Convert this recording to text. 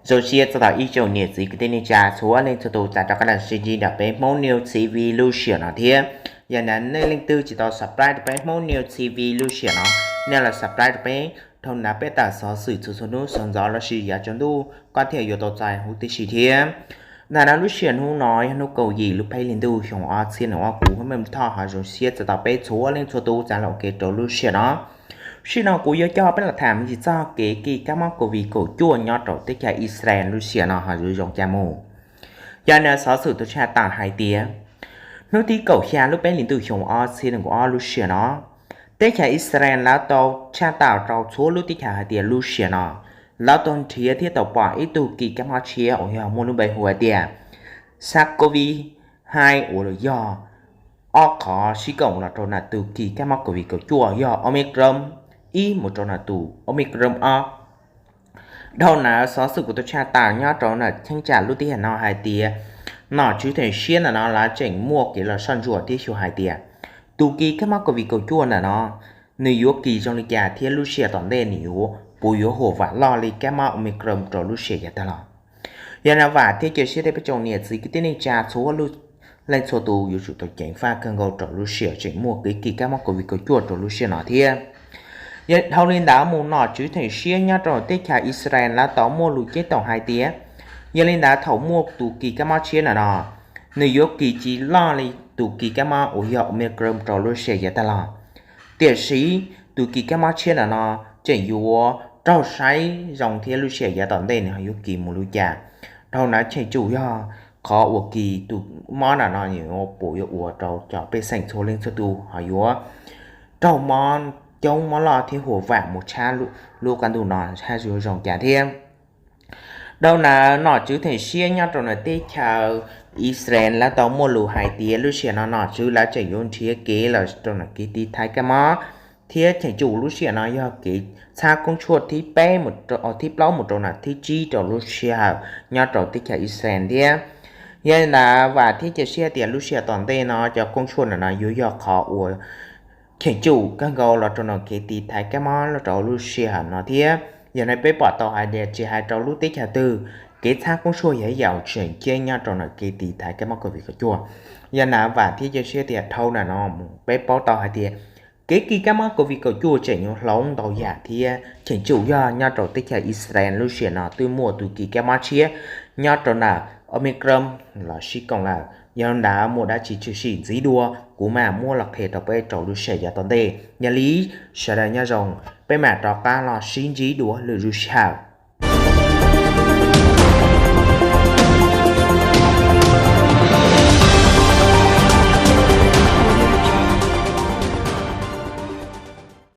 Zoo siab txog ib tsoom niam txiv kwv tij neej tsa txhua leej txhua tus tau rov qab los sib ntsib nrog peb Hmoob News T V lub sij hawm no thiab. Yog nej leej twg tsis tau subscribe rau peb Hmoob News T V lub sij hawm no, nej los subscribe rau peb, dhau ntawd peb tawm xov xwm txhua txhua hnub sawv ntxov los sis yav tsaus ntuj koj thiaj yuav tau txais huv tib si thiab. Ntawm no lub sij hawm hnub no yog hnub kaum yim lub peb hli ntuj xyoo ob txhiab nees nkaum ob, kuv Hmoob Mej Thoj ho zoo siab txog tau peb txhua leej txhua tus txav los ua ke rau lub sij hawm no. Lub sij hawm no kuv yuav coj peb los tham me ntsis txog kev kis kab mob COVID kaum cuaj nyob rau teb chaws Israel lub sij hawm no ho yuav zoo cas mus. Yog no xov xwm tau tshaj tawm hais tias hnub tim kaum xya lub peb hlis ntuj xyoo ob txhiab nees nkaum ob lub sij hawm no, teb chaws Israel lawv tau tshaj tawm rau txhua lub teb chaws hais tias lub sij hawm no lawv tau nrhiav thiab tau pom ib tug kis kab mob tshiab uas yog muaj lub npe hu hais tias SARS-CoV hai uas yog ob qhov sib koom los rau ntawm tus kis kab mob COVID kaum cuaj yog Omicron ib mus rau ntawm tus Omicron ob. Dhau ntawd xov xwm kuv tau tshaj tawm nyob rau ntawm cheeb tsam lub teb chaws no hais tias nom tswv theem siab ntawm no lawv tseem muaj kev los soj ntsuam thiab xyuas hais tias tus kis kab mob COVID kaum cuaj ntawm no nws yuav kis zoo li cas thiab lub sij hawm tom ntej nws yuav puas yuav huam vam loj li kab mob Omicron rau lub sij hawm yav tag los. Yog no vam thiab cia siab tias peb tsoom niam txiv kwv tij neej tsa txhua leej txhua tus yuav tsum tau ceev faj kawg nkaus rau lub sij hawm tseem muaj kev kis kab mob COVID kaum cuaj rau lub sij hawm no thiab. Dhau li ntawd mus nom tswv theem siab nyob rau teb chaws Israel lawv tau muaj lus ceeb toom hais tias, yog li ntawd thaum muaj tus kis kab mob tshiab ntawm no, nws yuav kis tsis loj li tus kis kab mob uas yog Omicron rau lub sij hawm yav tag los. Tiam sis tus kis kab mob tshiab ntawm no tseem yuav raug saib zoo thiab lub sij hawm yav tom ntej nws ho yuav kis mus li cas. Dhau ntawd tseem tsum yog qhov uas kis tus mob ntawm no nws puas yuav ua rau cov pej xeem txhua leej txhua tus ho yuav raug mob coob mob loj thiab huam vam mus tshab lub qab ntuj no hab yuav zoo cas thiab. Dhau ntawd nom tswv theem siab nyob rau ntawm teb chaws Israel lawv tau muaj lus hais tias lub sij hawm no nom tswv lawv tseem yuav nrhiav kev los rau ntawm kev tiv thaiv kab mob, thiab tseem tsum lub sij hawm no yog kev txhab koob tshuaj thib peb, thib plaub mus rau ntawm thib tsib rau lub sij hawm nyob rau teb chaws Israel thiab. Yog li ntawd vam thiab cia siab tias lub sij hawm tom ntej no cov koob tshuaj ntawm no yuav yog qhov uas cheem tsum kawg nkaus los rau ntawm kev tiv thaiv kab mob los rau lub sij hawm no thiab. Yog no peb pom tau hais tias tsis hais rau lub teb chaws twg, kev txhab koob tshuaj yog ib yam tseem ceeb nyob rau ntawm kev tiv thaiv kab mob COVID kaum cuaj. Yog no vam thiab cia siab tias dhau ntawm no mus peb paub tau hais tias kev kis kab mob COVID kaum cuaj tseem yuav hloov ntau yam thiab cheem tsum yog nyob rau teb chaws Israel lub sij hawm no twb muaj tus kis kab mob tshiab nyob rau ntawm Omicron los sib koom lawm. Yog li ntawd muaj dab tsi tshwm sim ntxiv dua kuv mam muab los qhia rau peb rau lub sij hawm yav tom ntej. Yog li sawv daws nyob zoo, peb mam rov qab los sib ntsib dua lwm lub sij hawm.